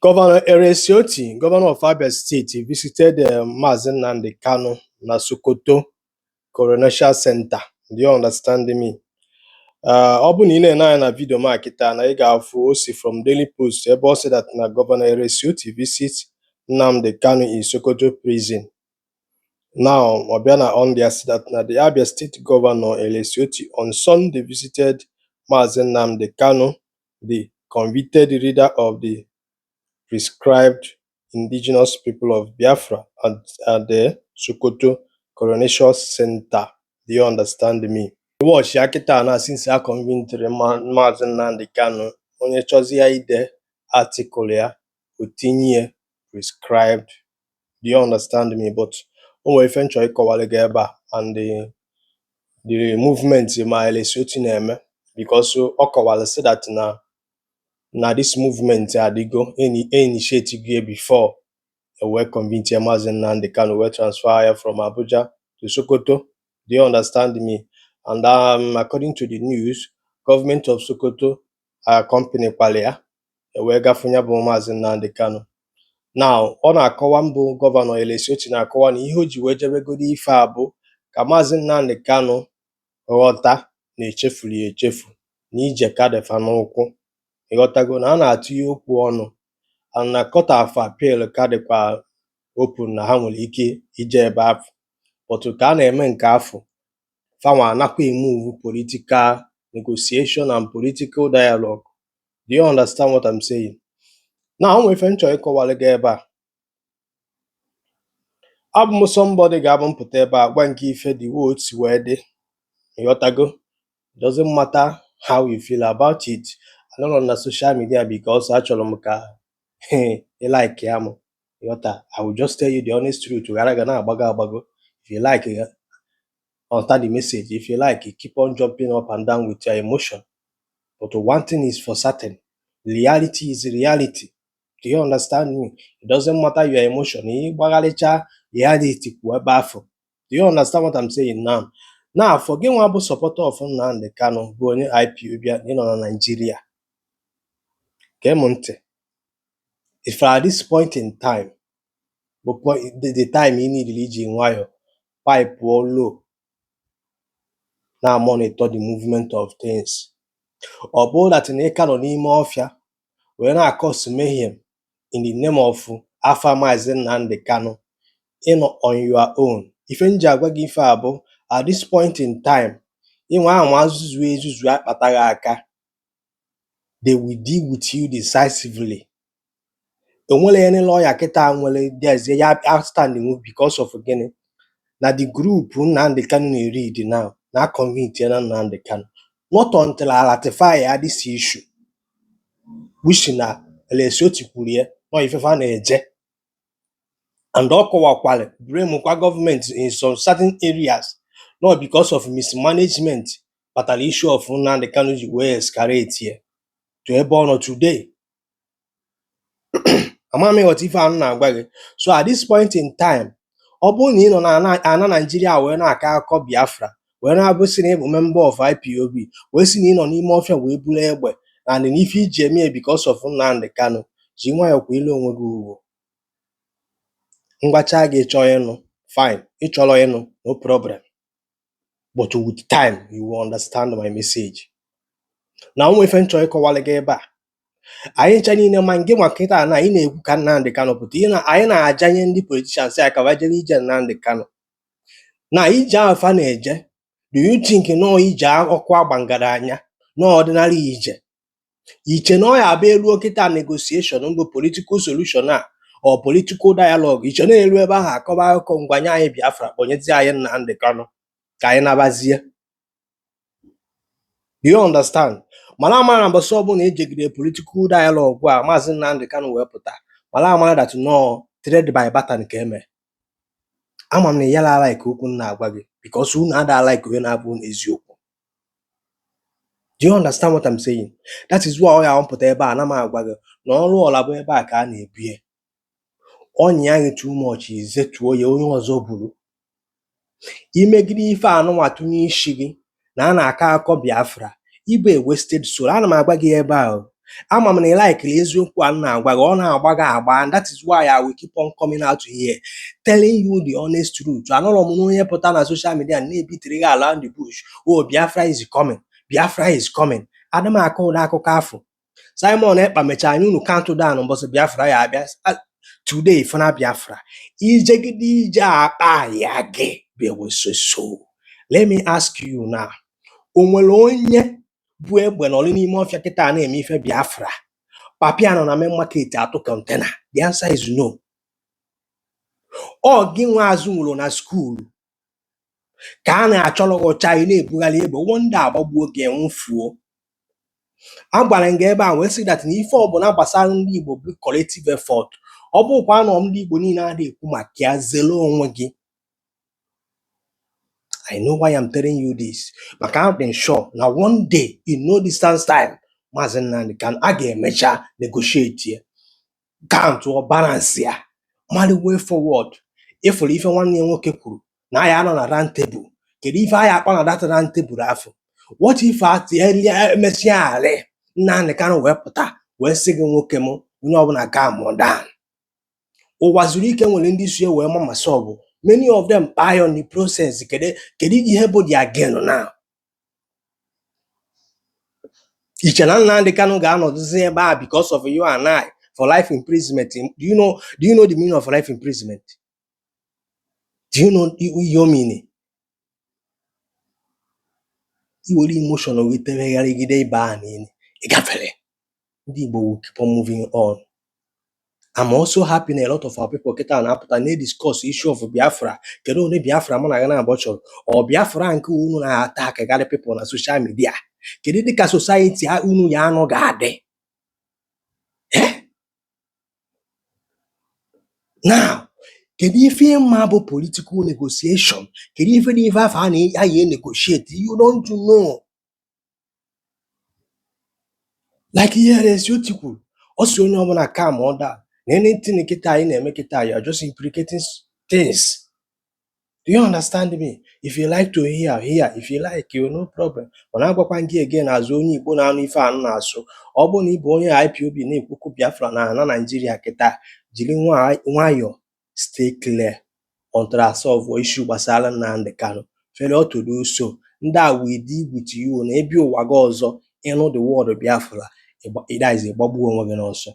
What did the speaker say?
Governor Alex Otti, Governor of Abia State, visited Mazi Nnamdi Kanu na Sokoto Coronation Center. Do you understand me? Ọ bụ na ị na-ene anya na video ma kịta na ị ga-afụ o si from Daily Post ebe ọ sị that na Governor Alex Otti visit Nnamdi Kanu in Sokoto prison. Now, ọ bịa na on there sị that na the Abia State Governor Alex Otti on Sunday visited Mazi Nnamdi Kanu, the convicted leader of the proscribed Indigenous People of Biafra, at the Sokoto Coronation Center. Do you understand me? Watch ya kịta na since a convicted Maazị Nnamdi Kanu, onye chọzie ya ide article ya, o tinye proscribed. Do you understand me? But o nwere ife m chọrọ ịkọwara gị ebe a and the movement ma Alex Otti na-eme, because ọ kọwara sị that na this movement adịgo initiate go before e wee convict ya Maazị Nnamdi Kanu, wee transfer ya from Abuja to Sokoto. Do you understand me? And according to the news, government of Sokoto accompany kwala ya e wee gafu ya bụ Maazị Nnamdi Kanu. Now, ọ na-akọwa mbụ Governor Alex Otti na-akọwa na ihe o ji wee jebegodi ife a bụ ka Maazị Nnamdi Kanu ghọta na echefuru ya echefu, na ije ka dịfa n'ụkwụ, ịghọtago, na a na-atụ ya okwu ọnụ and na court of appeal ka dịkwa open, na ha nwere ike ije ebe afụ, but ka a na-eme nke afụ fanwa anakwa emove political negotiation and political dialogue. Do you understand what I'm saying? Now, o nwere ife m chọrọ ịkọwara gị ebe a. Abụ m somebody ga-abụ mpụta ebe a gwa nke ife the way o si wee dị, ịghọtago. Doesn't matter how you feel about it, anọrọ m na social media because achọrọ m ka ị like ya mụ, ịghọta. I will just tell you the honest truth, ghara ga na-agbago agbago. If you like ya, understand the message. If you like, you keep on jumping up and down with your emotion, but one thing is for certain: reality is reality. Do you understand me? It doesn't matter your emotion, ị gbagharịcha, reality kwụ ebe afọ. Do you understand what I'm saying now? Now, for gị nwa bụ supporter of Nnamdi Kanu, bụ onye IPOB ị nọ na Nigeria, gee m ntị. If at this point in time bụ the time ị need iji nwayọ pipe low na monitor the movement of things, ọ bụrụ that na ị ka nọ n'ime ọfịa wee na-acause mayhem in the name of afa Maazị Nnamdi Kanu, ịnọ on your own. Ife m ji agwa gị ife a bụ, at this point in time, ịnwe anwa zuzu ezuzu akpata gị aka, they will deal with you decisively. Enwere any lawyer kịta nwere there's ya outstanding, because of gịnị? Na the group Nnamdi Kanu na-lead now na convict ya na Nnamdi Kanu, not until I ratify ya this issue, which na Alex Otti kwuru ya nọ ifefe a na-eje, and ọ kọwakwara blame kwa gọọmenti in some certain areas, not because of mismanagement kpatara issue of Nnamdi Kanu ji wee escalate ya to ebe ọ nọ today. Ama m ịghọta ife a m na-agwa gị. So at this point in time, ọ bụrụ na ị nọ na ana Naijiria wee na-akọ akụkọ Biafra, wee na-abụ sị na ị bụ member of IPOB, wee sị na ị nọ n'ime ọfịa wee buru egbe and na ife iji eme ya because of Nnamdi Kanu, ji nwayọọ kwanyere onwe gị ugwu. Ngwacha gị, chọọ ịnụ, fine. Ị chọrọ ịnụ, no problem, but with time you will understand my message. Na o nwee ife m chọrọ ịkọwalụ gị ebe a. Anyị ncha niile ma ngị nwa kịta na anyị na-ekwu ka Nnamdi Kanu pụta, ị na anyị na-ajanye ndị politicians ya ka fa jere ije Nnamdi Kanu na ije ahụ fa na-eje. Do you think nọọ ije ọkụ agbangara anya nọọ ordinary ije iche na ọ ya abịa eruo kịta negotiation mbụ political solution a or political dialogue, iche na-eru ebe ahụ akọba akụkọ ngwanye anyị Biafra, kpọnyezie anyị Nnamdi Kanu ka anyị nabazie? Do you understand? Mara amara na mbọsị ọbụla ejegide political dialogue a, Maazị Nnamdi Kanu wee pụta, mara amara that nọọ trade by barter ka eme. Ama m na ị yara like okwu m na-agwa gị, because unu ada like onye na-abụ unu eziokwu. Do you understand what I'm saying? That is why ọ ya mpụta ebe a na m agwa gị na ọrụ ọla bụ ebe a ka a na-ebie ọnya gị too much, izetuo ya onye ọzọ buru imegide ife anụnwa tụnye isi gị na a na-akọ akụkọ Biafra. Ịbụ a wasted soul. Ana m agwa gị ebe a o. Ama m na ị likeri eziokwu a m na-agwa gị, ọ na-agba gị agba, and that is why I will keep on coming out here telling you the honest truth. Anọrọ m n'onye pụta na social media na-ebitiri gị around the bush. "Oh, Biafra is coming, Biafra is coming." Adị m akọ ụdị akụkọ afọ. Simon Ekpa mechaa anyị unu count down mbọsị Biafra ya abịa. Ah, today funa Biafra ijegide ije akpa ya gị bịa. So let me ask you now, o nwere onye bụ egbe nọrọ n'ime ọfịa kịta na-eme ife Biafra, papia nọ na main market atụ container? The answer is no. Ọ gị nwa azụ nwụrụ na school ka a na-achọrọ gị ọcha, ị na-ebugharị egbe, wonda agbagbuo gị, nwụfuo. A gwara m gị ebe a wee sị that na ife ọbụla gbasara ndị Igbo bụ collective effort. Ọ bụkwa na ndị Igbo niile adịghị ekwu maka ya, zere onwe gị. I know why I'm telling you this, maka I'm sure na one day in no distance time, Maazị Nnamdi Kanu a ga-emecha negotiate ya, count or balance ya, mara way forward. Ịfụrụ ife nwanne ya nwoke kwuru na ya anọ na round table, kedu ife anyị akpa na that round table afọ? What if emesịa arị Nnamdi Kanu wee pụta wee sị gị, "Nwoke m, onye ọbụla calm down"? Ụwa zuru ike nwere ndị si wee ma masọbụ, many of them kpaa on the process. Kedu ihe bụ their gain now? Iche na Nnamdi Kanu ga-anọdụzi ebe a because of you and I for life imprisonment? Do you know the meaning of life imprisonment? Do you know ihe o mean? Iwere emotion wee tegharịgide ibe a niile ị gafere. Ndị Igbo will keep on moving on. I'm also happy na a lot of our people kịta na-apụta na-discuss issue of Biafra. Kedu ụdị Biafra mụ na gị na-abụ chọrọ? Ọ Biafra nke unu na-ata akagharị people na social media? Kedu dịka society a unu ya anọ ga-adị? Eh? Now, kedu ife ịma bụ political negotiation? Kedu ife na ife afọ a na-ayi negotiate? You don't know. Like ihe Oti kwuru, ọ sị onye ọbụla calm down, na anything kịta anyị na-eme kịta, you are just implicating things. Do you understand me? If you like to hear, hear. If you like, you, no problem. Mana agwakwa gị again, azụ onye Igbo na-anụ ife anụ na-asụ, ọ bụrụ na ị bụ onye IPOB na-ekwukwu Biafra na ana Naijiria kịta, jiri nwayọọ stay clear until a solve issue gbasara Nnamdi Kanu. Failure to do so, ndị a will deal with you na ebe ụwa gị ọzọ. Ịnụ the word Biafra, that is, ịgbagbuo onwe gị n'ọsọ.